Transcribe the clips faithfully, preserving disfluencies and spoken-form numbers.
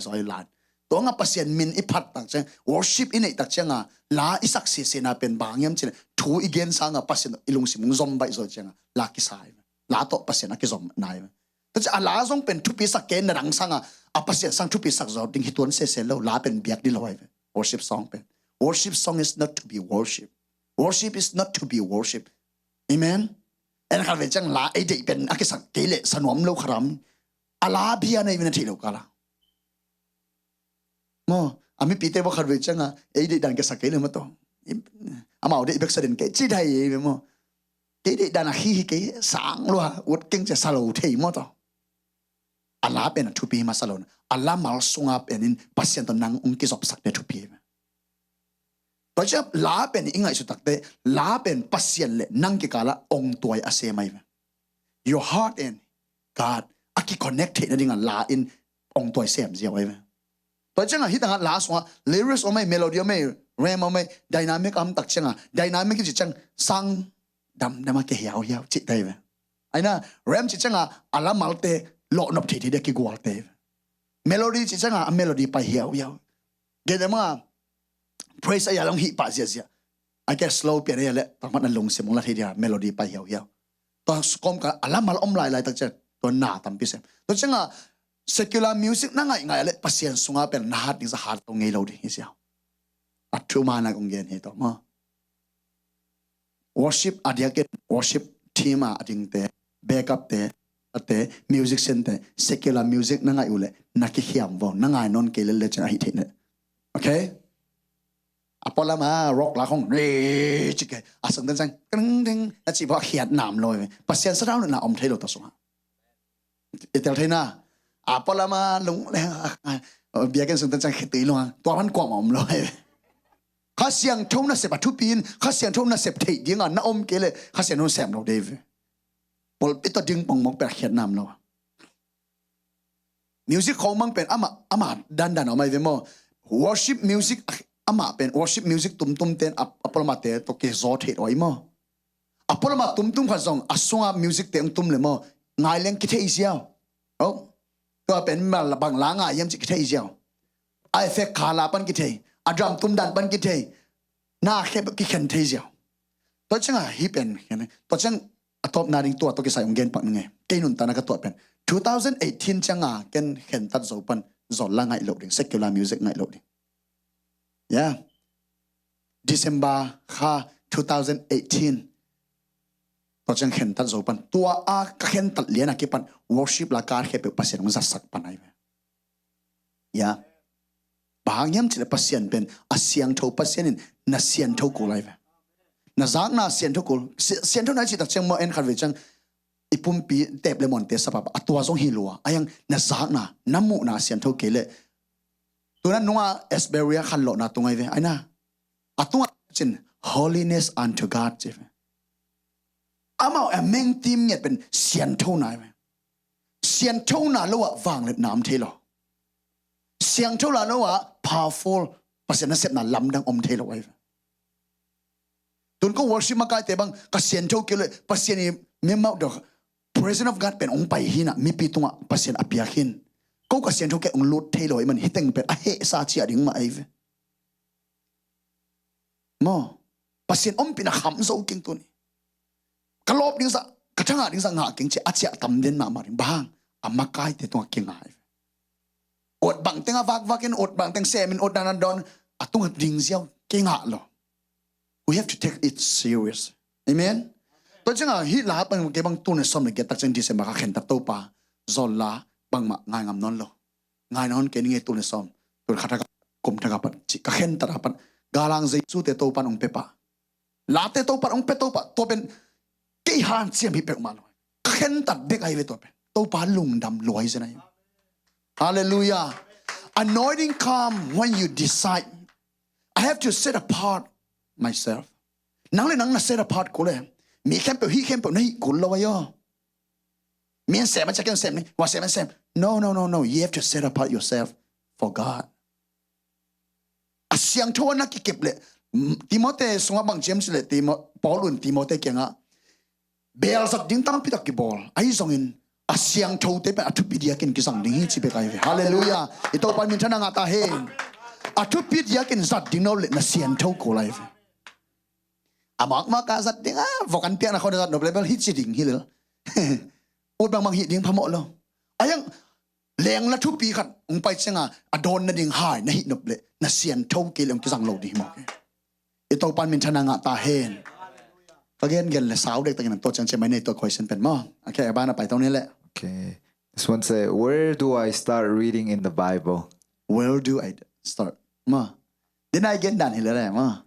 zaw i la in. Tua nga Pasian min i phat tak ciang, worship i neih tak cianga, la i sak sisina pen bang hiam cileh, thu i gen sanga Pasian i lungsim hong zom baih zaw cianga la kisa hi. La tawh Pasian a kizom nai hi. Tua ciang a la zong pen thupi sak kei, na dang sanga a Pasian sang thupi sak zaw ding hi tuan sese lo, la pen biak dih lo hi. Worship song pen, worship song is not to be worship. Worship is not to be worship. Amen. En khat ve ciang la ei deih pen a kisak kei leh sa nuam lo kharam. A la bia nei ve na theih lo kala. Maw, a mipite bawk khat ve cianga ei deih dan kisak kei leh maw taw, amau deih bek sa den kei ci dai ei ve maw. Kei deih dan a khi hi kei, sang lua ut keng cia sa lo thei maw taw. A la pen a thupi hi masa lo na, a la mal sunga pen in Pasian tawh nang ung kizopsak te thupi hi ve. Tua ciang la pen i ngaihsut takte, la pen Pasian le nang kikala ong tuai a sem ahi ve. Your heart and God a kiconnect theih nadinga la in ong tuai sem ziau ahi ve. Tua cianga hitanga la sunga lyrics om ahi, melody om ahi, rhythm om ahi, dynamic a om tak cianga, dynamic i ci ciang sang damdama ke hiauhiau cih tai ve. Aina, rhythm ci cianga a la malte lohnop thei thei dia kigualte ve. Melody ci cianga a melody pai hiauhiau. Gede manga praise a ya long hih pah ziazia. A ke slow pian a ya le pangmat na lungsim ong la thei dia melody pai hiauhiau. Tua kom ka a la mal om lailai tak ciang tua na tampi sem. Tua cianga secular music na ngaih ngaih a le Pasian sunga pen na hat ding sa hat to ngei lo ding hi siau. A thu mana kong gen hi to maw. Worship a diakin worship team a dingte, backup te, ate, musician te, secular music na ngaih uh leh na kikhiam vo, na ngai nawn kei lel le cin a hih theih leh. Okay? A pualama rock la khong ni ci kei a sangten sang kring ding na ci vo a khiat nam lo ve. Pasian sa dau na om thei lo ta sunga. I tel theina a pualama lung le biakin sangten sang khitui lunga tua man kuama om lo ve. Kha Siangtho nasep a thupi in Kha Siangtho nasep theih dinga na om kei le Kha Siangtho sem lo dei ve. Pulpit tawh ding pongmawk pen a khiat nam lo. Music khawng mang pen ama ama dandan a om ahi ve maw. Worship music ama pen worship music tumtum ten a pualamate tawh kizaw thei lo ahi maw. A pualama tumtum khat zong a sunga music te ong tum le maw, ngai leng kithei ziau. Oh. Tua pen bang la ngai hiam ci kithei ziau. A effect khala pan kithei, a drum tumdan pan kithei, na khe kikhen thei ziau. Tua cianga hi pen tua ciang a tawpna ding tua tawh kisai ong gen pak ning e. Kei nuntakna ka tuah pen two thousand eighteen cianga ken khentat zo pan zol la ngaih loh ding, secular music ngaih loh ding. Ya. December kha two thousand eighteen tua ciang khentat zo pan tua a ka khentat lian a kipan worship la ka khepeuh Pasian ong zatsak pan ahi ve. Ya. Bang hang hiam cileh Pasian pen a siangtho Pasian in na siangtho kul ahi ve. Na zakna siangtho kul, siangtho na i cih tak ciang maw en khat ve ciang i pumpi tep le monte sapapa a tua zong hi lua a yang na zakna na muhna siangtho kei leh. Tuna nunga Asbury a khanlawhna tung ahi ve aina. A tunga cin holiness unto God ci ve. Amau a mengtim ngiat pen sianthona ahi ve. Sianthona lo ah vangliatna om thei lo. Sianthona lo ah powerful Pasian nasepna lamdang om thei lo ahi ve. Tun ko worship makaite bang ka siantho kei lo, Pasian i memau dok presence of God pen ong pai hina mipi tunga Pasian a piak hin. Ko ka siantho kei ong lut thei lo ahi man hiteng pen a hehsa cia ding mah ahi ve. Maw, Pasian ompihna kham zo keng tuni. Ka lawp ding zah, ka thangah ding zah ngah keng ci a ciah tam den mahmah ding. Bang a makaite tungah kingai ve. Ut bang teng a vakvak in, ut bang teng sem in, ut dan a dawn a tungah ding ziau kei ngah lo. We have to take it serious. Amen. Tua ciangah hih la pan kei bang tun le sawm le giat tak ciang December ka khentat Topa zol la bangmah ngai ngam nawn lo. Ngai nawn kei ning e tun le sawm, tun khat a ka kum thak a pat ci ka khentat a pat galang Jesu te Topa nong pia pah. Late Topa ong pe Topa, tua pen kei hanciam hi peuhmah lo. Ka khentat bek ahi ve tua pen. Topa lungdam luai zen ahi. Hallelujah. Anointing come when you decide. I have to set apart myself. Nang le nang na set apart kul e. Mi khempeuh, hih khempeuh na hih kul lo ahi aw. Mi an sem a ciak an sem ni, wa sem an sem. No, no, no, no. You have to set apart yourself for God. A siangtho a na kikep leh, mm, Timote sungah bang James le Timo-, Paul un Timote kiangah belzat ding tampi tak kibawl. Ahi zongin A siangthote pen a thupi diakin kizang ding hi ci bek ahi ve. Halleluiah. I Topa in minthanna ngah ta hen. A thupi diakin zat ding no le na siangtho kul ahi ve. A makmak a zat ding a, vok an piakna khawng na zat nop le bel hi ci ding hi lel. Ut bangbang hih ding phamawh lo. A hiang lengla thupi khat hong pai cianga a dawn nading hai na hih nop le na siangtho kei le hong kizang lo ding hi mawk hi. I Topa in minthanna ngah ta hen. Ka gengen le sau dektakin an tua ciang ciamai nei tua question pen maw. A khe a bana pai tong ni le. Okay. This one say, where do I start reading in the Bible? Where do I start? Maw. Din ai gen dan hi le le maw.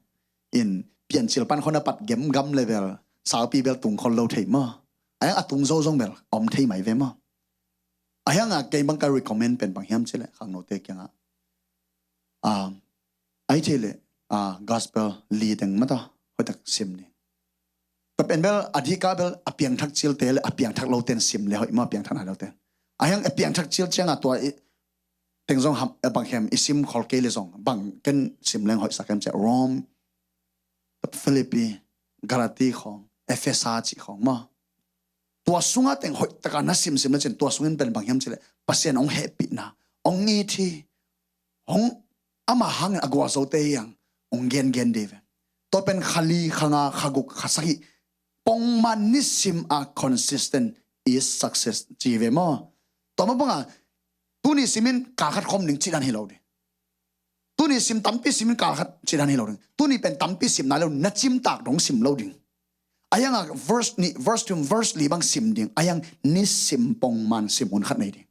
In Piancil pan khawng a pat gem gam le bel saupi bel tung khol lo thei maw. A hiang a tung zo zong bel om thei mai ve maw. A hiang a kei bang ka recommend pen bang hiam ci le khangnote kiangah. Um, ai thei le uh, gospel li teng mata hoitak sim ni. Ka pen bel a dika bel a piangthak cilte le a piangthak lo ten sim le hoih maw a piangthak nai lo ten. A hiang a piangthak cil cianga tua i teng zong ham a bang hem i sim khol kei le zong bang ken sim leng hoih sak hem cia Rome, Philippi, Galati khawng, Efesa cih khawng maw. Tua sunga teng hoih taka na simsim le cin tua sungin pen bang hiam ci le Pasian hong hehpihna hong it hi hong ama hangin a gualzote hiang hong gengen dei ve. Tua pen khali khanga khaguk khasakhi pongman nisim a consistent is success ci ve maw. Tua ma banga tuni simin kalkhat khom ding cidan hi lo ding. Tuni sim tampi simin kalkhat cidan hi lo ding. Tuni pen tampi sim nai lo na cimtak dong sim lo ding. A hianga verse ni verse tum verse li bang sim ding. A hiang nisim pongman sim hun khat nei ding.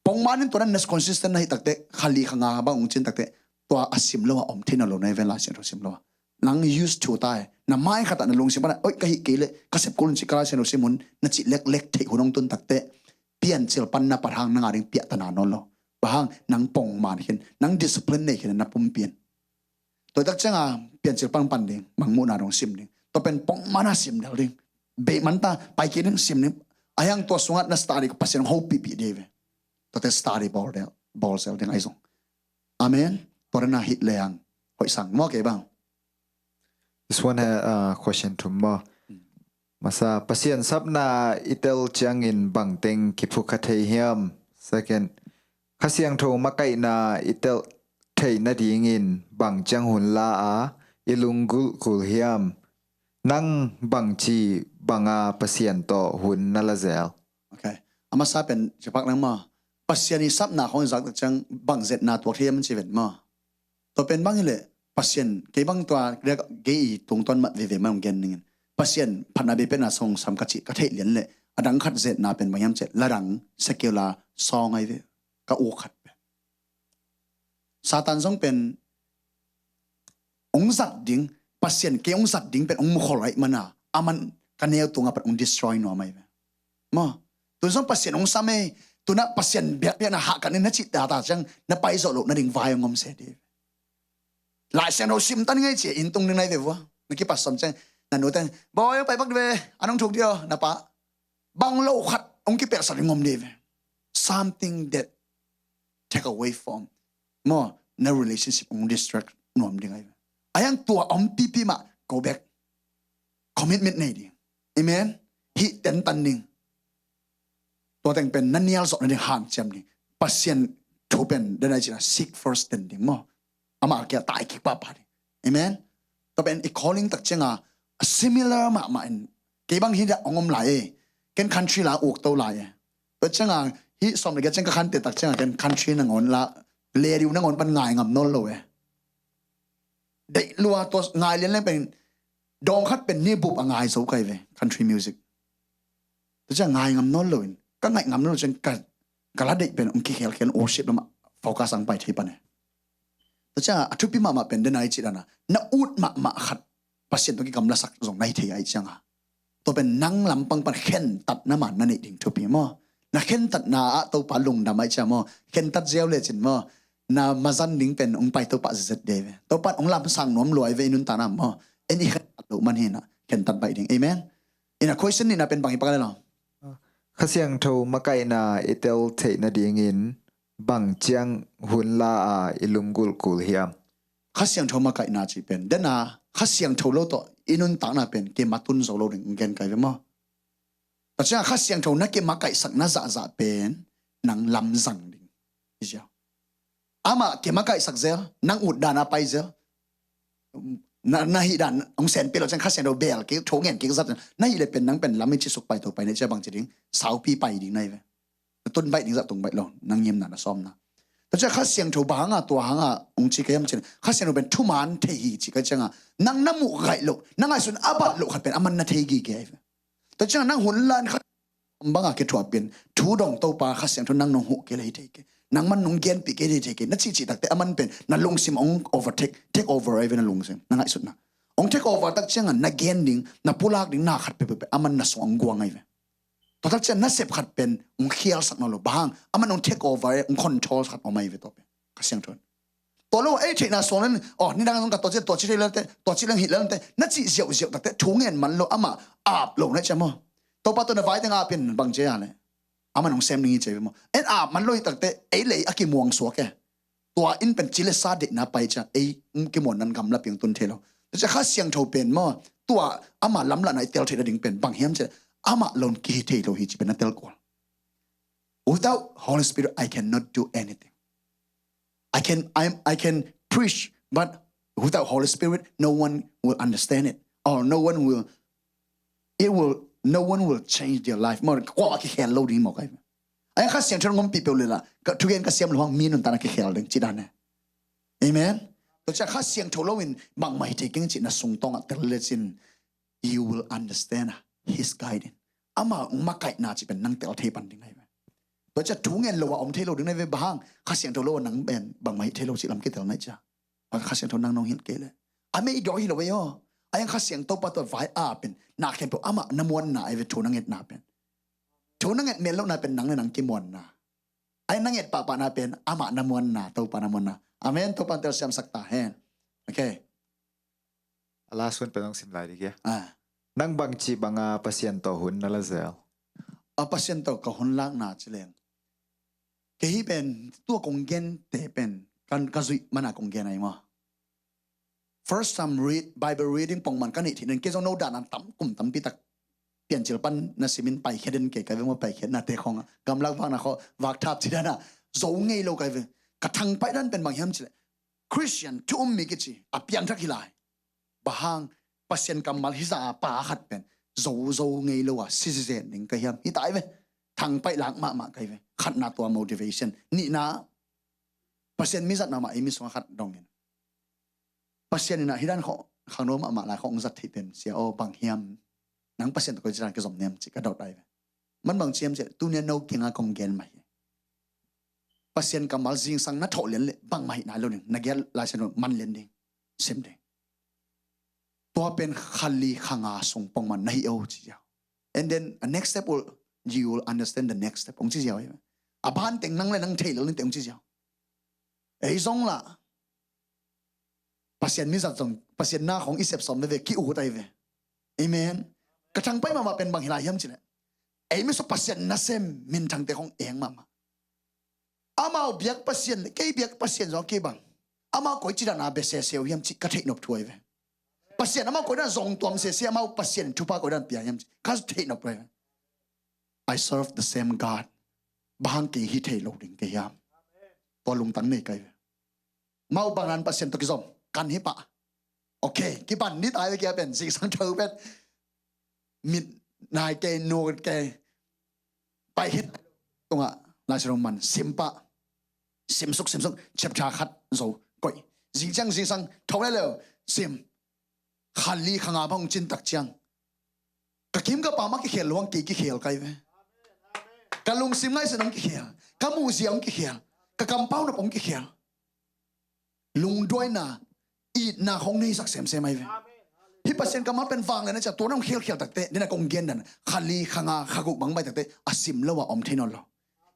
Pongman in tua na consistent na hi takte khali khanga bang ung cin takte tua a sim lo a om thei na lo na hi ven Lai Siangtho sim lo a. Nang used to tai na mai khatah na lungsim pana oi ka hi kei le ka sepkul un ci ka Lai Siangtho sim hun na ci leklek thei hun ong tun takte Piancil pan na pat hang na nga ding piahtana nawn lo. Bang hang nang pongman khin nang discipline nei khin na pumpi in. Tuaitak cianga Piancil pan pan ding mangmuhna dong sim ding. Tua pen pongman a sim del ding. Beimanta paiki ding sim ding. A hiang tua sungat na study ka Pasian hopihpih dei ve. Tuate study bawl del bawl sel ding ai zong. Amen. Tua na hit leang hoih sang maw kei bang. This one ha uh, question thum maw. Masa Pasian sapna i tel ciangin bangteng kiphukha thei hiam? Second, Kha Siangtho makaihna i tel theih nadingin bang ciang hun la a i lunggulh kul hiam? Nang bangci banga Pasian tawh hun na la zel? Okay. A masa pen cipak nang maw. Pasian i sapna khong zak ciang bang zetna tuak thei hiam ci ven maw. Tua pen bang hileh Pasian kei bang tua gei i tungtawn mat veve mai hong gen ningin Pasian phatna bei penna song sam ka cih ka theih lian leh a dang khat zetna pen bang hiam ceh ladang secular song ai ve ka uk khat pen. Satan zong pen hong zat ding Pasian kei hong zat ding pen hong mukhol aih mana a man ka neu tunga pen hong destroy nuam ai ve. Maw tun zong Pasian hong sam ei. Tunah Pasian biakbiakna hahkat nin na cih tata ciang na pai zawh loh nading vai hong om se ding. Lai Siangtho sim tan ngai cia inn tung ding nai ve vua. Na kipat sawm ciang na nu teng bawi hong pai bak ve an hong thuk dih aw na pa. Bang lo khat hong kipelsak ding om dih ve. Something that take away from maw na relationship hong distract nuam ding ai ve. A hiang tua om pipi mah go back. Commitment nei ding. Amen. Hih tentan ding. Tua teng pen na nial zawh nading hanciam ding. Pasian thu pen danai cina seek first ten ding maw. Amah kia tai kik papa ding. Amen. Tua pen i calling tak cianga a similar mahmah in kei bang hi dah hong om lai e. Ken country la uk to lai e. Tua cianga hi sawm le kia ciang ka khante tak cianga ken country nangawn la leriu nangawn pan ngai ngam nawn lo e. Deih lua tua ngai lian leng pen dawng khat pen ni bup a ngai zo kai ve country music. Tua ciang ngai ngam nawn loin ka ngaih ngam nawn lo ciang ka la deih pen ong kikhelkhel worship lamah focus ang pai thei pan e. Tua ciang a thupi mahmah pen den ai cih dana na ut mahmah khat Pasian tua kigamlasak zong na hi thei ai cianga. Tua pen nang lampang pan khentatna man na neih ding thupi maw? Na khentatna ah Topa lungdam ai cia maw? Khentat ziau lecin maw? Na mazan ding pen ong pai Topa zezet dei ve. Topa ong lamsang nuam luai ve i nuntakna maw? En i khentat loh man hina khentat baih ding. Amen. Ina question nihna pen bang hi paka le lo. Kha Siangtho makaihna i tel theih nadingin bang ciang hun la a i lunggulh kul hiam? Kha Siangtho makaihna cih pen dena Kha Siangtho lo tawh i nuntakna pen kei matun zo lo ding gen kai ve maw? Tua ciangah Kha Siangtho na kimakaihsak na zahzah pen nang lamzang ding hi ziau. Amah kimakaihsak zel, nang ut dana pai zel. Na, na hih dan hong senpih lo ciang Kha Siangtho bel kik, thu ngen kik zat na hih le pen nang pen lam i cisuk pai to pai na cia bang ci ding, saupi pai ding na hi ve. Na tun baih ding zah tung baih lo, na ngimna na sawmna. Tua ciang Kha Siangtho bang hanga tua hanga hong ci ka hiam cin, Kha Siangtho pen thuman thei hi ci ka cianga nang na muh gaih loh, na ngaihsun a bat loh khat pen aman na thei gige hi ve. Tua ciang nang hun lan khat banga kithuah pen thu dong Topa Kha Siangtho nang nong huh kei le hi thei kei, nangman nong genpih kei le hi thei kei na cihcih takte aman pen na lungsim hong overtake, take over ahi ve na lungsim, na ngaihsutna. Hong take over tak cianga na gen ding, na pulak ding na khat peuhpeuh pen aman na sung hong guang ahi ve. Tua tak ciang na sep khat pen hong khialsak nawn lo, bang hang aman hong take over, hong control khat om ahi ve tua pen Kha Siangtho. Tua lo ei theihna suang len, oh, nidang zong ka tua ci, tua ci thei lante, tua ci leng hih lante na cih ziauziau takte thu ngen man lo, amah ap lo na ciam aw. Topa tua na vai teng apin bang cia le aman hong sem ning hi cia ve maw. En ap man lo hi takte ei lei a kimuang suak e. Tua in pen ci le sa deihna pai cia ei kimuan nan gamla piang tun thei lo. Tua cia Kha Siangtho pen maw, tua ama lamlahna i tel theih nading pen bang hiam cia amah lon kihi thei lo hi ci pen na tel kual. Without Holy Spirit, I cannot do anything. I can, I'm, I can preach, but without Holy Spirit, no one will understand it, or no one will, it will, no one will change their life. Maw, kua a kikhel lo ding maw kai. Ai Kha Siangtho ngom pi peuh le la, ka thugen ka siam lo hang mi nun tana kikhel ding ci dan e. Amen. Tua cia Kha Siangtho lo in bangmah hi thei keng ci na sung tong a tel le cin, you will understand his guiding. Ama makaihna ci pen nang tel thei pan ding ahi ve. Tua cia thu ngen lo a om thei lo ding ahi ve, bang hang Kha Siangtho lo a nang pen bangmah hi thei lo ci lam kitel nai cia. Kha Siangtho nang nong hilh kei le a mei daw hi lo ve aw. Ai Kha Siangtho pa tua vai a pen na khempeuh amah na muanna ahi ve, thu na ngetna pen. Thu na nget mel lohna pen nang le nang kimuanna. Ai na nget pahpahna pen amah na muanna, Topa na muanna. Amen. Topa tel siamsak ta hen. Okay. A last one pen hong sim lai dih kia. Ah. Nang bangci banga Pasian tawh hun na la zel? A Pasian tawh ka hun lakna ci leng, kei hi pen tua kong gente pen kan ka zuih mana kong gen ahi maw. First time read, Bible reading pongman ka neih theih nen kei zong no dan an tam kum tampi tak Piancil pan na simin paikhia den kei kai ve maw, paikhiatna te khong a gamlak vakna khaw vakthap ci dana zo ngei lo kai ve. Ka thangpaih dan pen bang hiam ci leh Christian thu um mi kici a piangthak hi lai. Bang hang Pasian kammal hi za a pa khat pen zo zo ngei lo a si zen ding ka hiam hi tai ve. Thangpaih lak mahmah kai ve. Khatna tua motivation. Nihna Pasian mi zat mahmah i mi sungah khat dongin Pasian inah hi dan khawh khangno mahmah lai khawh hong zat theih pen sia aw bang hiam. Nang Pasian tawh koi ci dan kizom niam ci ka dot ai ve. Man bang ciam ci tunia no kianga kong gen mah hi. Pasian kammal zingsang na thawh lian le bangmah hi nai lo ding, na giat Lai Siangtho man lian ding, sim ding. Tua pen khali khanga sung pongman na hi o ci ziau. And then a next step will, you will understand the next step hong ci ziau hi. A ban teng nang le nang thei lo ning teng hong ci ziau. Ei zong lah Pasian mi zat zong Pasian na khong i sep sawm veve ki ut ai ve. Amen. Ka thangpaih mahmah pen bang hi lai hiam ci leh ei mi suk Pasian nasem minthangte khong eng mahmah. Amau biak Pasian le kei biak Pasian zong kei bang. Amau koi ci dan a bia seseu hiam ci ka theih nop thu ai ve. Pasian amau koi dan zong tuam sese amau Pasian thupha koi dan pia hiam ci ka theih nop thu ai ve. I serve the same God. Bang hang kei hi thei lo ding kei hiam. Tua lungtang nei kai ve. Mau bang an Pasian tawh kizom kan hi pah. Okay, kipan ni tai ve kia pen zingsang tho pen. Mit nai kei nu kei pai hit tungah Lai Siangtho man sim pah. Simsuk simsuk chapter khat zo koih. Zingciang zingsang tho le leo sim. Khali khanga bang hong cin tak ciang ka kim ka pam a kikhel luang kei kikhel kai ve. Ka lungsim ngaihsun hong kikhel, ka muhzia hong kikhel, ka kampau nop hong kikhel. Lungduaina itna khong nei sak semsem ai ve. Hi Pasian kammal pen vang le na cia tua na hong khelkhel takte nina kong gen dan khali khanga khaguk bang bai takte a sim lo a om thei nawn lo.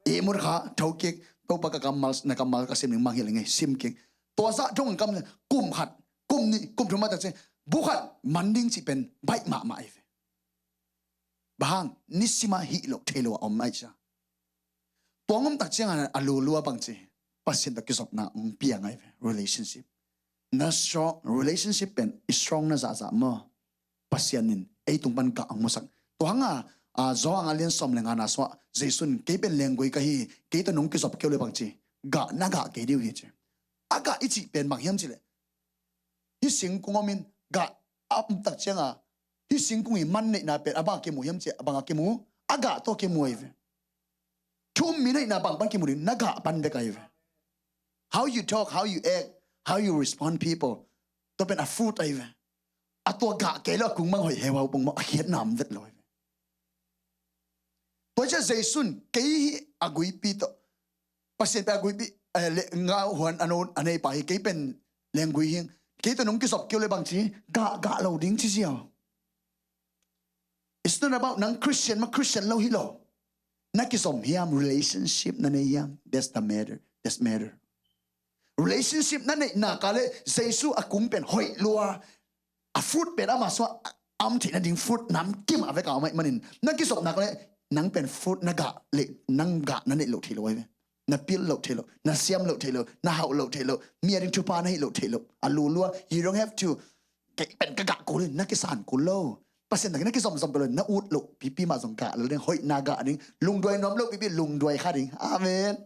I mut kha thokik Topa ka kammal na kammal ka sim ning mang hi le ngei sim kik. Tua zah dong kam kum khat kum nih kum thum mai tak ciang bu khat man ding ci pen baih mahmah ai ve. Bang hang nisima hih loh thei lo a om ai cia. Tua ngom tak ciang a lulua bang ci Pasian tawh kizopna hong piang ai ve relationship. Na strong relationship pen i strong na zahzah maw. Pasian in ei tung pan gah hong musak. Tua hanga a, Johan a lian sawm le nga na sungah Jesu in, "Kei pen lenggui ka hi, kei tawh nong kizop kei uh le bang ci, gah na gah kei ding uh hi," ci. A gah i cih pen bang hiam cih leh, hih singkung om in gah a om tak ciangin, hih singkung i man neihna pen a bang a kimu hiam cih leh, a bang a kimu, a gah tawh kimu ahi ve. Thu-um mi neihna bang pan kimu ding, na gah pan bek ahi ve. How you talk, how you act, how you respond people, tua pen a fruit ahi ve. A tua gah kei lo a kung bang hoih heuhau pong maw, a khiatna om vet lo ahi ve. Tua ciang Jesu in kei hi a guipi tawh, Pasian pen a guipi, eh, le, nga huan a no, a neipa hi, kei pen lenggui hi, kei tawh nong kizop kei uh le bang ci, gah, gah lo ding ci ziau. It's not about nang Christian maw, Christian lo hi lo. Na kizom hiam, relationship na nei hiam. That's the matter. That's matter. Relationship na neih nak leh Jesu a kung pen hoih lua. A fruit pen ama sungah a om theih nading fruit namkim a vek a om ahih manin, na kizop nak leh nang pen fruit na gah leh, nang gah na neih loh theih lo ahi ve. Na pil loh theih lo, na siam loh theih lo, na hauh loh theih lo, mi a ding thupha na hih loh theih lo. A lulua, you don't have to, kei pen ka gah kul in, na kisan kul lo. Pasian tawh na kizomzom pen lo, na ut loh pipi mah zong gah lo ding, hoihna gah ding, lungduai nuam loh pipi lungduai kha ding. Amen.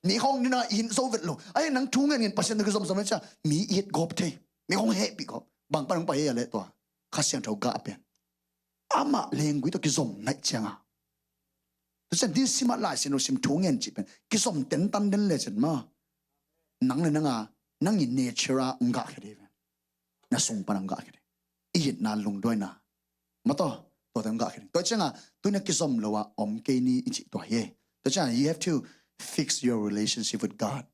Mi hong nina in zo vet lo. Ai, nang thu ngen ngen Pasian tawh kizomzom le cia, mi it gawp thei. Mi hong hehpih gawp. Bang pan hong pai hi a leh tua, Kha Siangtho gah pen. Amah lenggui tawh kizom naih cianga. Tua ciang din sim a, Lai Siangtho sim, thu ngen cih pen kizom tentan den le cin maw, nang le nanga, nang i nature a hong gah khia ding ve. Na sung pan hong gah khia ding. I itna, lungduaina, maw, tua, tuate hong gah khia ding. Tua cianga, tuni a kizom lo a om kei ni i cih tua hi. Tua cianga, you have to fix your relationship with God.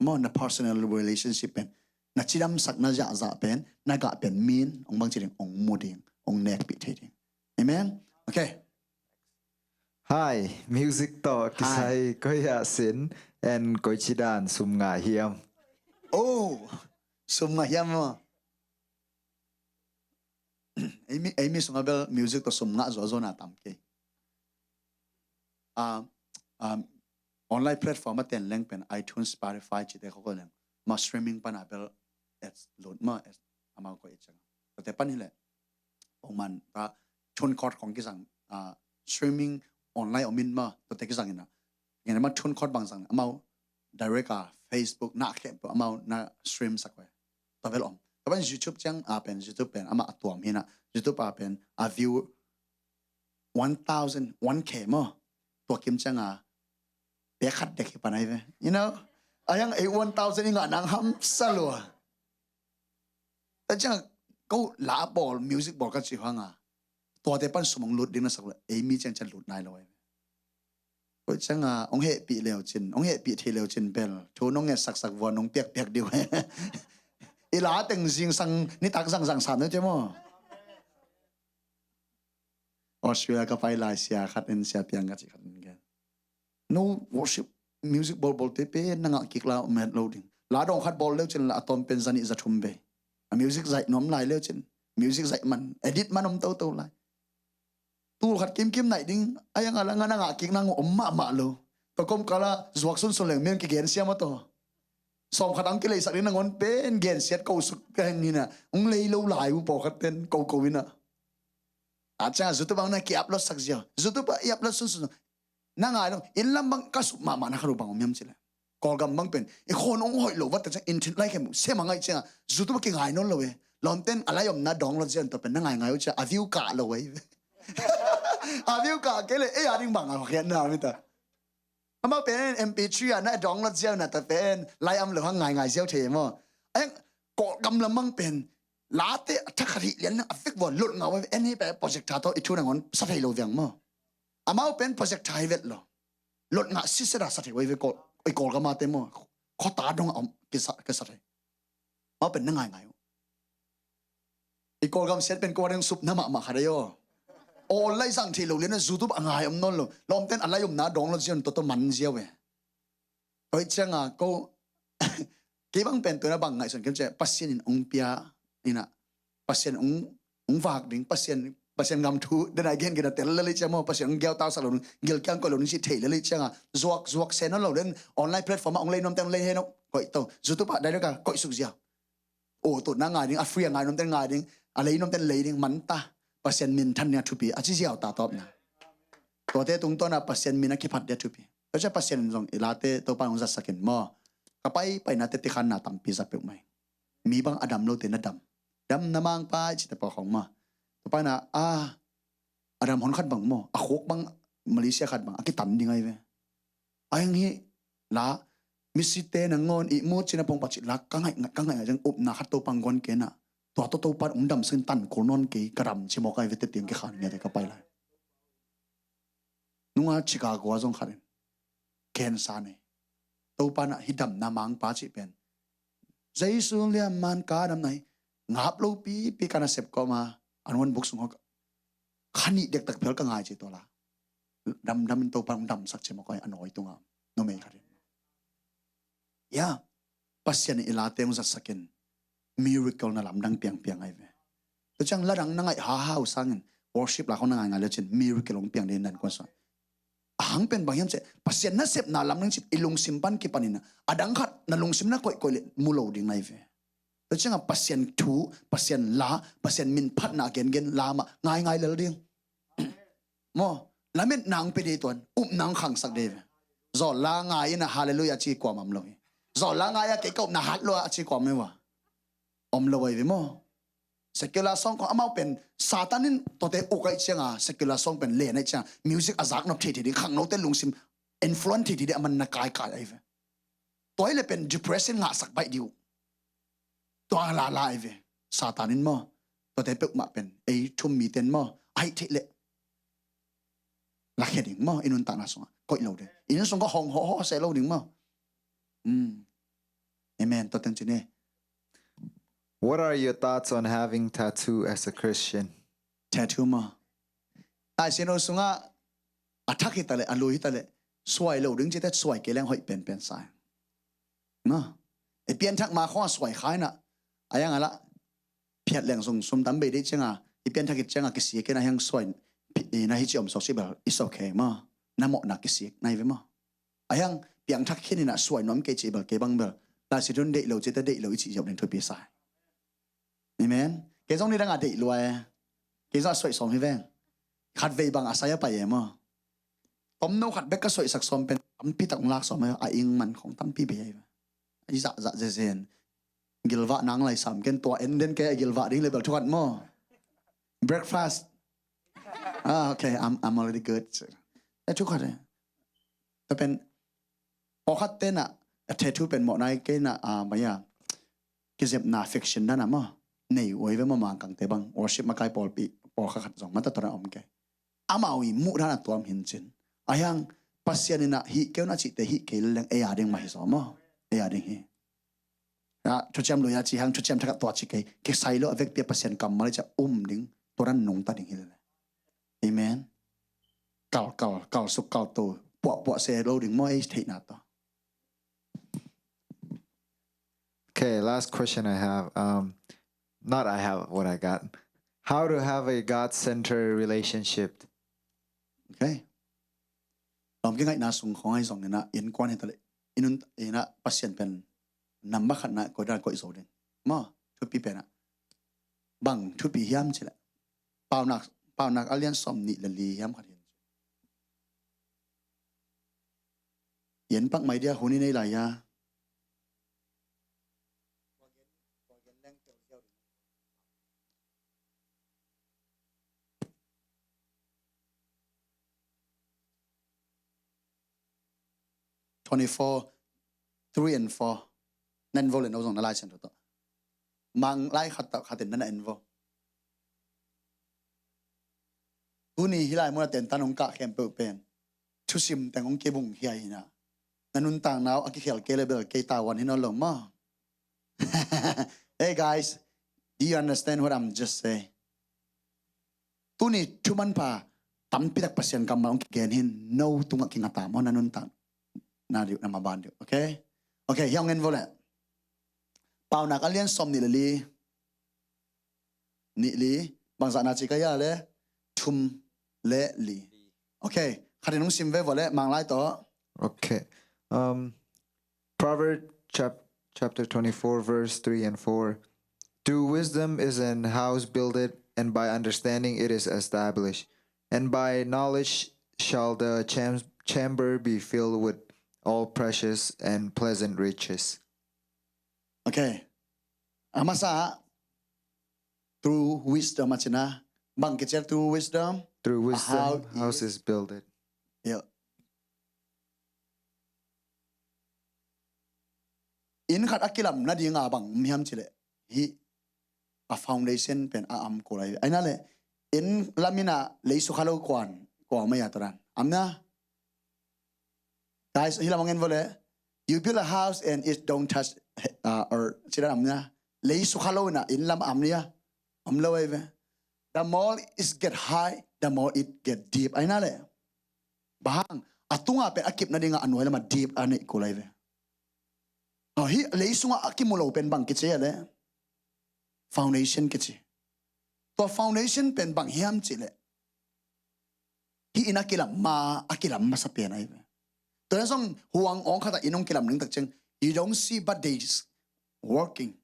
Maw, na personal relationship pen, na cidamsak, na zahzah pen, na gah pen min hong bang ci ding, hong mu ding, hong nekpih thei ding. Amen. Okay. Hi, music tawh kisai koi ah sin, and koici dan sum ngah hiam? Oh, sum ngah hiam maw? Ei mi, ei mi sungah bel music tawh sum ngah zuahzuah na tam kei. Ah, ah, online platform a ten leng pen iTunes, Spotify cihte khawng leng, ma streaming pan a bel ads lut ma, ads amau koih ciang. Tuate pan hi leh, pongman ta, TuneCore khong kizang, ah, streaming online om in ma, tuate kizang in a. Ngen ma TuneCore bang zang, amau direct a Facebook na khempeuh amau na stream sak ve. Tua bel om. Tua pan YouTube ciang a pen, YouTube pen amah a tuam hi na. YouTube a pen a view one thousand, one K maw. Tua kim cianga pek khat dek hi pan ahi ve. You know? A hiang ei one thousand i ngah nang hamsa lua. Tua cianga ko la bawl, music bawl ka cih hanga, tuate pan sum hong lut ding na sak lua, ei mi ciang ciang lut nai lo ahi ve. Tua cianga hong hehpih leu cin, hong hehpih thei leu cin bel thu nong nget saksak vua nong piakpiak ding uh. I la teng zingsang nitak zangzang sam na cia maw. Australia ka pai lai sia khat in, Sia Piang ka cih khat in gen, no worship music bawlbawlte pen na ngah kik la om het lo ding. La dawng khat bawl leu cin la a tawm pen zanih zathum bei. A music zaih nuam lai leu cin, music zaih man, edit man om toto lai. Tul khat kimkim naih ding a hiang a la nga na ngah kik nang om mahmah lo. Tua kom kala zuak sunsun leng men kigen siam a taw. Sawm khat ang kileisak ding nangawn pen gensiat ko suk ka heng hina. Ung lei lo lai uh pawlkhat ten koko ina. A ciang a YouTube bang na ki-upload sak zia. YouTube a i-upload sunsun. Na ngai lo, inn lam bang ka sup mahmah na kha lo bang om hiam cileh. Kawlgam bang pen i khawn ong hoih lo vat ta ciang inn thin lai khem sem a ngaih ciang a YouTube a kingai nawn lo e. Lawmten a lai omna download zia an tawh pen na ngaingai uh ciang a view kah lo e. A view kah kei le ei a ding bang a khiatna mita. Amau pen M P three a na download ziau na ta pen lai am lo hang ngaingai ziau thei maw. Ai, Kawlgam lam bang pen late a thakhat hih lian a vek vua lot ngau e. En hi pen projector tawh i thu nangawn sa thei lo viang maw. Amau pen projector hi vet lo. Lot ngah sisera sa thei uh hi ve Kawl, i Kawlgam a te maw. Khuata dong a om kisa, kisa thei. Amau pen na ngaingai uh. I Kawlgam siat pen kua ding supna mahmah kha dei aw. Awl lai zang thei lo lian a YouTube a ngai om nawn lo. Lawmten a lai omna download ziau tawh tawh man ziau e. Oi cianga ko kei bang pen tuna bang ngaihsun kem cia Pasian in ong pia ina. Pasian ong, ong vak ding, Pasian, Pasian ngam thu dena gen gena tel lelei cia maw, Pasian ong giau tau sa lo ding, gil kiang ko lo ding si thei lelei cianga zuak, zuak sen lo den online platform a ong lei nom teng lei he no. Koi to, YouTube a dai ka koi suk zia. O to na ngai ding, a free a ngai nom teng ngai ding, a lei nom teng lei ding, man ta. Pasian min than nia thupi a ci ziau ta tawp na. Tuate tungtawn a Pasian min a kiphat dia thupi. Tua ciang Pasian in zong i late Topa in hong zatsak in maw. Ka paipaina tete khan na tampi za peuhmah hi. Mi bang a dam lote na dam. Dam na mangpa i cite pawh khong maw. Topa in a, a, a dam hon khat bang maw. A khuk bang Malaysia khat bang. A kitan ding ahi ve. A heng hi la misite nangawn ihmu cina pongpa cih la ka ngaih, ka ngaih, ngaih ciang upna khat Topa hong guan kei na. Tua tawh Topa hong damsak in tan kul nawn kei ka dam ci mawk ahi ve tete hong kikhan ngiate ka pai lai. Nunga Chicago a zong khat in cancer nei. Topa in a hih damna mangpa cih pen Jesu liamman ka damna hi ngap lo pipi ka nasep kawma an wan buk sung hok kha nih dektak phel ka ngai ci tua la. Damdam in Topa hong damsak ci mawk ahi a nawi tunga numei khat in. Ya, Pasian in i late hong zatsak in miracle na lamdang piangpiang ahi ve. Tua ciang la dang na ngaih hahau sangin worship la khong na ngaingai le cin miracle hong piang ding nan kuan suan. A hang pen bang hiam cih Pasian nasepna lamdang cin i lungsim pan kipanin a dang khat na lungsim na koihkoih le mu lo ding ahi ve. Tua ciang a Pasian thu, Pasian la, Pasian min phatna gengen la mah ngaingai lel ding. Maw, lametna hong pia ding tuan, upna hong khangsak ding ve. Zawl la ngai in a hallelujah a ci kuamah om lo hi. Zawl la ngai a kei ka upna hat lo a ci kuamah om lo ahi ve maw. Secular song khong amau pen Satan in tuate uk ahi cianga secular song pen len ahi cianga music a zak nop thei thei ding khangnote lungsim influence thei thei ding a man na kaikai ahi ve. Tua hi le pen depression ngahsak baih ding uh. Tua lala ahi ve. Satan in maw. Tuate peuhmah pen ei thum mite in maw. Ahi theih leh lakhia ding maw. I nuntakna sungah koih lo ding. I nun sung khong hong hawh hawh seh lo ding maw. Amen. Tua teng ci ni. What are your thoughts on having tattoo as a Christian? Tattoo maw. Taisino sungah a thak hi ta leh a lui hi ta leh suai lo ding cite suai kei leng hoih penpen sa. Maw. I pianthak ma khong a suai kha in a a yang a lah phiat leng zong sum tam bei deih cianga i pianthak it cianga kisik in a hiang suai na hi ci om sok ci bel it's okay maw. Na mawhna kisik na hi ve maw. A hiang piangthak khin in a suai nuam kei ci bel kei bang bel. Laisit hun deih lo cite deih lo i ci ziau ding thupi sa. Amen. Kei zong ni dang a deih lua e. Kei zong a suaih sawm hi veng. Khat vei bang a sai a pai e maw. Tomno khat bek ka suaihsak sawm pen tampi tak hong lak sawm e. A ing man khong tampi bei e. I zah zah zezen. Gilvah nang lai sam ken tua en den kei a gilvah ding le bel thukhat maw. Breakfast. Ah, okay, I'm, I'm already good. E thukhat e. Tua pen pawlkhat tenah a tattoo pen mawh nai kei na a mai a kizepna affection dana maw. Nei uai ve maw mangkangte bang worship makai pawlpi pawlkhat khat zong mata tawna om kei. Amau i muh dana tuam hin cin. A hiang Pasian inah hih keu na cihte hih kei leleng ei a ding mah hi zaw maw. Ei a ding hi. Thuciam lui a ci hang thuciam thakah tua ci kei kisai lo a vekpi a Pasian kammal i ciah um ding tua dan nungta ding hi lele. Amen. Kal kal kal suk kal to puah puah se lo ding maw ei theihna tawh. Okay, last question I have. Um, not I have what I got. How to have a God-centered relationship? Okay. Lawm kingaihna sung khong ahi zong inah innkuan hi taleh inun inah Pasian pen namba khatna koih dan koih zo ding. Maw, thupi penah bang thupi hiam cileh Paunak, Paunak a lian sawm nih le li hiam khat hin. Yen pak mai dia hun i nei lai a. Twenty-four, three and four. Nan vo le no zong na lai sian tawh. Mang lai khat tawh khatin nan a en vo. Tuni hi lai mun a tentan hong kah khempeuh pen thusim teng hong kibung hiai hina. Na nuntakna uh a kikhel kei le bel kei tawan hi nawn lo maw? Hey guys, do you understand what I'm just saying? Tuni thuman pha tampitak Pasian kammal hong kigen hin no tungah kingata maw na nuntak na diu na maban diu. Okay? Okay, hiang en vo le. Paunak a lian sawm nih le li. Nih li. Bangzah na ci ka ya le thum le li. Okay, khatin hong sim ve vo le Manglai tawh. Okay. Um, Proverbs chap- chapter twenty-four, verse three and four. Through wisdom is an house builded, and by understanding it is established, and by knowledge shall the cham- chamber be filled with all precious and pleasant riches. Okay. A masa ah, through wisdom a cina. Bang kici a through wisdom? Through A wisdom, how house is is builded. Yeah. Inn khat a kilam nadinga bang om hiam cileh, hih a foundation pen a om kul ahi ve. Aina le, inn lam in a lei sukha lo kuan, kua mai a turan. Amna. Guys, hih lam a ngen vole. You build a house and it don't touch, uh, or cina amna. Lei sukha lo in a inn lam a om nia. Om lo ahi ve. The more it get high, the more it get deep. Aina le. Bang hang, a tunga pen a kip nadinga a nuai lam a deep a neih kul ahi ve. Aw, hih lei sunga a kimu lo pen bang kici a le. Foundation kici. Tua foundation pen bang hiam cileh, hih inn a kilam ma, a kilam masa pen ahi ve. Tua zong huang awng khat a inn hong kilam ning tak ciang, you don't see but they is working.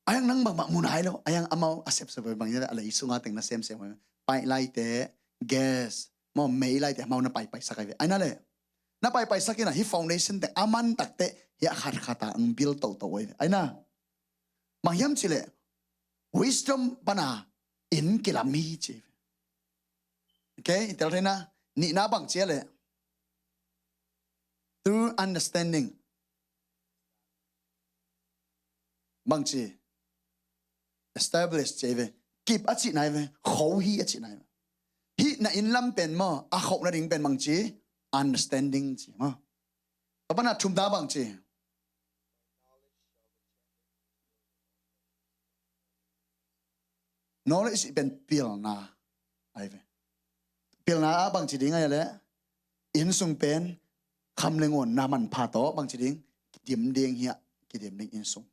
Ayang nang bangmah mu nai lo, ayang amau a sepsep bang hiam a lei sunga teng na semsem. Paih laite, gas, mau mei laite, amau na paipaisak ahi ve. Aina le, na paipaisak in a hih foundation teng a man takte, hih a khatkhat a ang build toto ahi ve. Aina, bang hiam cileh, wisdom pana inn kilam hi ci. Okay, i tel thei na, nihna bang ci a le. Through understanding. Bang ci. Establish ci ve. Kip a ci nai ve. Kho hi a ci nai ve. Hih na inn lam pen maw, a kho nading pen bang ci. Understanding ci maw. Tua pana thumna bang ci. Knowledge pen pilna ahi ve. Pilna a bang ci ding ahi le, inn sung pen kham le ngun na manpha tawh bang ci ding, kidim ding hi a, kidim ding inn sung.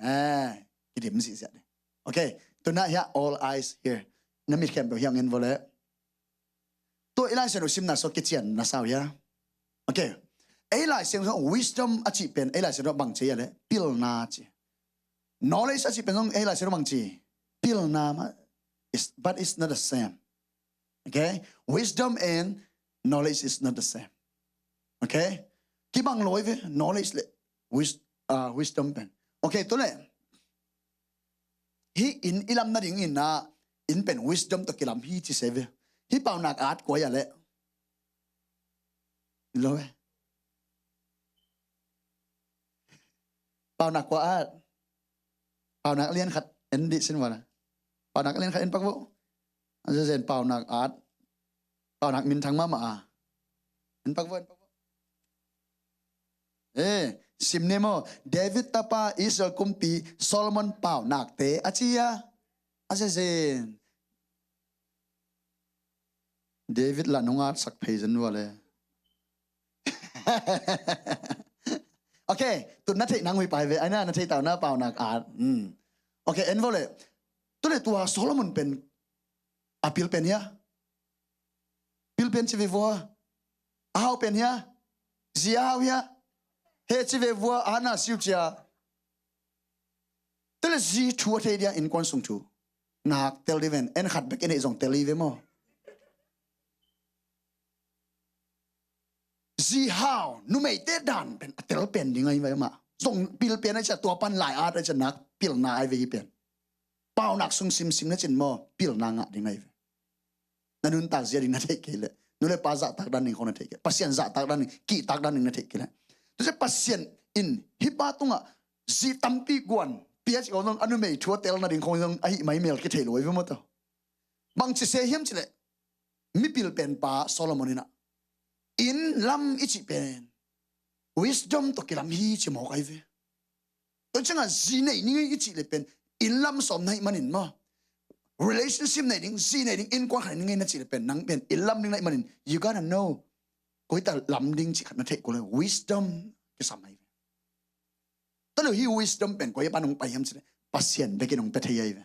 Eh, kidim zihziah ding. Okay, tuna hi a, all eyes here. Na mit khempeuh hi a ngen vole. Tua ei Lai Siangtho simna sua kician na sau hia. Okay. Ei Lai Siangtho wisdom a cih pen, ei Lai Siangtho bang ci a le, pilna ci. Knowledge a cih pen zong ei Lai Siangtho bang ci. Pilna ma. It's, but it's not the same. Okay? Wisdom and knowledge is not the same. Okay? Kibang lo hi ve, knowledge le wis- uh, wisdom pen. Okay, tua le. Hih inn i lam nading in a, inn pen wisdom tawh kilam hi ci se ve. Hih Paunak At kua hi a le. Lo ve. Paunak kua at. Paunak lian khat en dih sin wana. Paunak lian khat en pak vo. Aze zen Paunak At. Paunak minthang mahmah a. En pak vo, en pak vo. Eh, sim ni maw. David tapa Israel kumpi Solomon paunakte a ci a. Aze zen. David lah nung at sak phei zen vua le. Okay, tun na theih nang hui pai ve, aina na theih tau na Paunak At. Hmm. Okay, en vua le. Tu le tua Solomon pen a pil pen hia. Pil pen ci ve vua. A hau pen hia. Zi a hau hia. He ci ve vua, a na siu cia. Tu le zi thu a thei dia innkuan sung thu. Nak tel di ven, en khat bek en ei zong tel i ve maw. Zi hau, numeite dan pen a tel pen ding ahi ve mah. Zong pil pen ahi cia tua pan lai at ahi cia nak pilna ahi ve hi pen. Paunak sung simsim na cin maw, pilna ngah ding ahi ve. Na nuntak zia ding na theih kei leh. Nu le pa zahtak dan ding khong na theih kei. Pasian zahtak dan ding, kihtak dan ding na theih kei leh. Tu cia Pasian in hih pa tungah zi tampi guan pia ci khong zong a numei thu a tel nading khong zong ahi mai mel kithei lo ahi ve maw tau. Bang ci se hiam ci leh. Mipil pen pa Solomon in ah. Inn lam i cih pen. Wisdom tawh kilam hi ci mawk ahi ve. Tua ciangah zi nei ning i cih le pen inn lam sawm na hih manin maw. Relationship nei ding, zi nei ding, innkuan khat nei ning na cih le pen nang pen inn lam ding na hih manin. You gotta know. Koi ta lam ding cih khat na theih kul le wisdom kisam ahi ve. Tua le hi wisdom pen koi pan hong pai hiam cih le Pasian bekin hong pia thei ahi ve.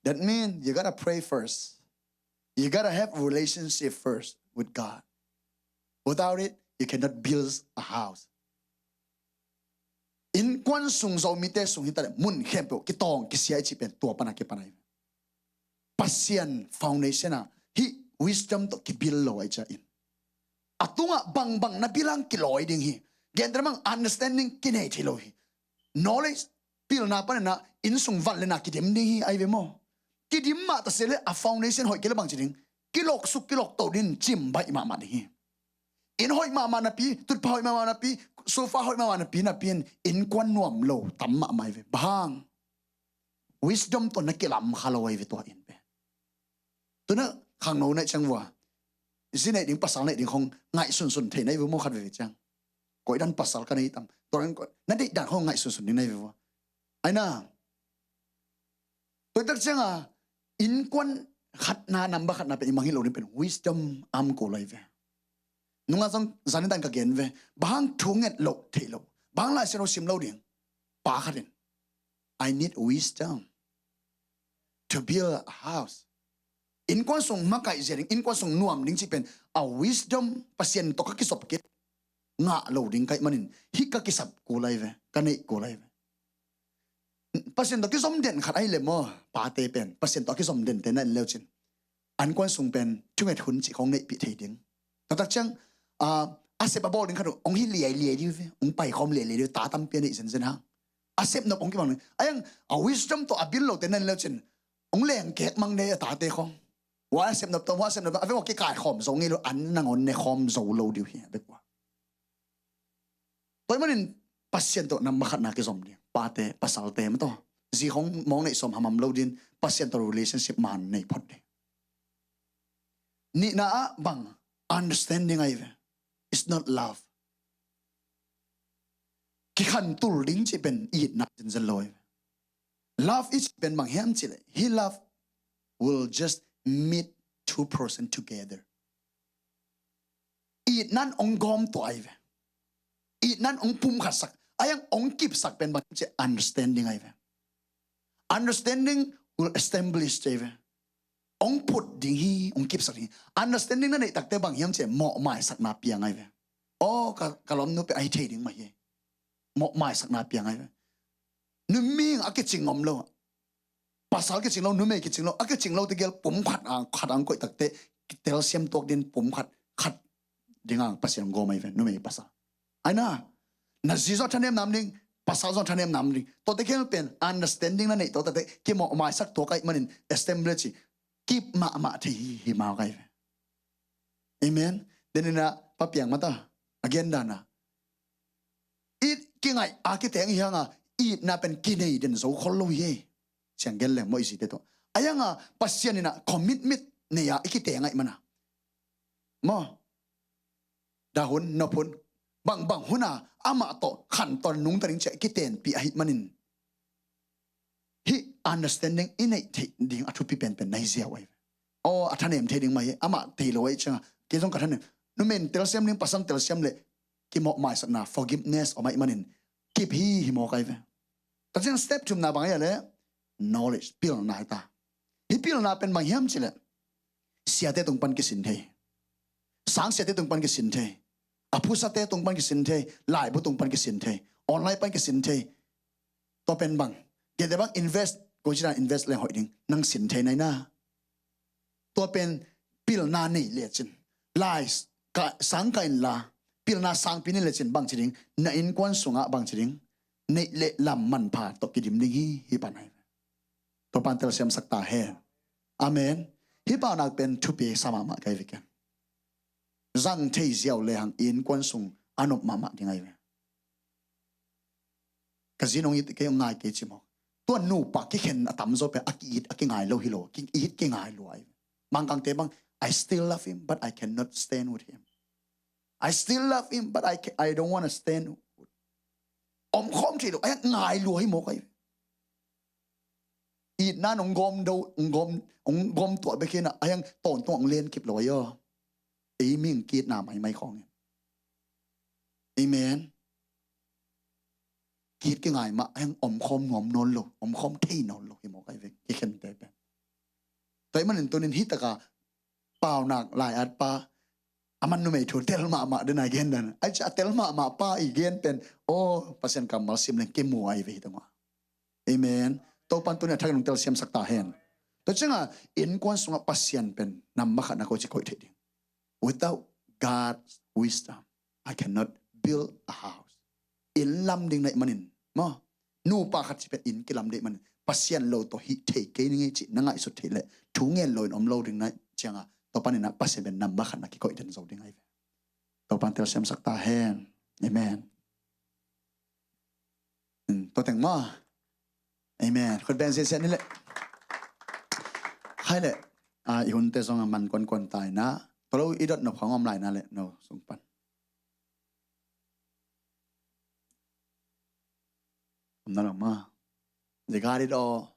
That means you gotta pray first. You gotta have relationship first with God. Without it, you cannot build a house. Innkuan sung Zomite sung hi ta le mun khempeuh kitawng kisia i cih pen tua pana kipan ahi. Pasian foundation ah hih wisdom tawh kibil lo ai cia in. A tungah bangbang na bilang kilawi ding hi. Genteh mang understanding kinei thei lo hi. Knowledge pilna panina innsung van le na kidim ding hi ai ve maw. Kidim mah ta se le a foundation hoih kei le bang ci ding. Kiloksuk kilokto din cim baih mahmah ding hi. Inn hoih mahmah napi, tutpa hoih mahmah napi, sofa hoih mahmah napi, napi in innkuan nuam lo tam mahmah ai ve. Bang. Wisdom tawh na kilam kha lo ai ve tua in pe. Tuna khangno naih ciang vua. Zi neih ding pasal neih ding khong ngaihsunsun thei nai vua maw khat veve ciang. Koidan pasal ka nei tam. Tua dan na deih dan khong ngaihsunsun ding nai vua. Aina. Tuaitak cianga innkuan khatna number khatna pen i mangngilh lo ding pen wisdom am ko lai ve. Nunga zong zanin dan ka gen ve. Bang thu nget lo theih lo. Bang lai sino sim lo ding. Pa khat in. I need wisdom to build a house. Innkuan sung makaih zia ding, innkuan sung nuam ding ci pen a wisdom Pasian tawh ka kisop kei ngah lo ding kaih manin hih ka kisap kulai ve, ka neih kulai ve. Pasian tawh kizom den khat ahi le maw, pate pen Pasian tawh kizom den te na en leu cin. Innkuan sung pen thunget hun cih khong neihpih thei ding. Taktak ciang a sep a bawl ding khat uh hong hi liailiai dih uh ve, hong paikhawm liailiai dih uh, ta tampi a neih zenzen hang. A sep nop hong kibang ding. A yang a wisdom tawh a bil lo te na en leu cin hong leng kek mang dei a tate khong. Wa a sep nop tawh, wa a sep nop tawh a veng a kikaikhawm zo ngei lo, an nangawn nekhawm zo lo dih uh hi a bek ua. Tua ahih manin Pasian tawh number khatna kizom ding. Pate, pasalte mah tawh. Zi khong mawng neih sawm hamham lo din Pasian tawh relationship man nei phot ding. Nihna ah bang understanding ahi ve. It's not love. Kikhantul ding cih pen itna zenzen lo ahi ve. Love is pen bang hiam cih leh. Hih love will just meet two person together. Itnan hong gawm tuah ahi ve. Itnan hong pumkhatsak. A yang hong kipsak pen bang hiam cih understanding ahi ve. Understanding will establish ahi ve. Hong put ding hi, hong kipsak ding hi. Understanding na neih takte bang hiam cih mawhmaisakna piang ahi ve. Aw, ka, ka lawmnu pen ahi thei ding mah hi. Mawhmaisakna piang ahi ve. Numei a kicing om lo. Pasal kicing lo, numei kicing lo, a kicing lo tegel pum khat ang, khat ang koih takte, telsiam tuak din pum khat, khat ding ang Pasian gawm ahi ve, numei pasal. Aina, na zi zong thanem nam ding, pasal zong thanem nam ding. Tua tegel pen, understanding na neih tua takte, kimawhmaisak tuak ahih manin, assembly ci, kip mahmah thei hi, hi mau kai ve. Amen. Denina, papiang mata, agenda na. It kingaih a kiteng hi hanga, itna pen kinei den zo khol lo hi. Siang gen leng maw i zite tawh. A yanga, Pasian ina commitment nei a i kiteng ahih mana. Maw. Dah hun, nop hun. Bangbang huna, amah tawh, khan tawh nungta ding ciah i kitenpih ahih manin. Hih understanding i neih theih ding a thupi penpen na hi ziau ahi ve. Aw, a thanem thei ding mah hi, amah thei lo ahi cianga. Kei zong ka thanem. Numei in telsiam ding, pasal in telsiam leh kimawhmaisakna, forgiveness, om ahih manin. Kip hi, hi mawk ahi ve. Tua ciang step thumna bang ahi a leh, knowledge, pilna hi ta. Hih pilna pen bang hiam cih leh. Siate tung pan kisin thei. Sang siate tung pan kisin thei. A phusate tung pan kisin thei. Laibu tung pan kisin thei. Online pan kisin thei. Tua pen bang. Gede bang invest. Ko cina invest leng hoih ding. Nang sin thei nai na. Tua pen pilna nei lecin. Lai ka, sang ka in la. Pilna sangpi nei lecin bang ci ding. Na innkuan sungah bang ci ding. Neih le lam manpha tawh kidim ding hi, hi pan ahi. Tua pan telsiamsak ta hen. Amen. Hih paunak pen thupi sa mahmah kai ve ken. Zang thei ziau le hang innkuan sung a nop mahmah ding ahi ve. Ka zi nong it kei ngai kei ci mawk. Tua nupa kikhen a tamzaw pen a ki-it a kingai lo hi lo. Ki-it kingai lo ahi ve. Mangkangte bang, I still love him, but I cannot stand with him. I still love him, but I, ca- I don't want to stand. Om khawm thei lo, ai ngai lua hi mawk ahi. Itna nong gawm do, nong gawm, nong gawm tuah bek hi na, ai ang tawntung ang len kip lo ahi aw. Ei ming kitna maimai khawng in. Amen. Kit kingai mah, ai ang om khawm nuam nawn lo, om khawm thei nawn lo hi mawk ahi ve, kikhente pen. Tua ahih manin tunin hih taka paunak lai-at pa, a man numei thu tel mahmah den a gen dan. Ai cia a tel mahmah pa i gen pen, aw, Pasian kammal sim leng kimu ahi ve hi tungah. Amen. Topan tuni a thak nung telsiamsak ta hen. Tua cianga innkuan sungah Pasian pen nambat khatna ko ci koih thei ding. Without God's wisdom, I cannot build a house. Inn lam ding naih manin maw, nupa khat ci pen inn kilam ding manin Pasian lo tawh hih thei kei ning ei ci na ngaihsut theih leh thu ngen lo in om lo ding naih cianga, tua paninah Pasian pen nambat khatna kikoih den zo ding ahi ve. Topan telsiamsak ta hen. Amen. Tua teng maw? Amen. Khut beng siasia ni leh. Khai leh, i hunte zong a man kuankuan ta inah, tua lo i dot nop khawng om lai inah leh no sung pan. Om na lo maw? They got it all.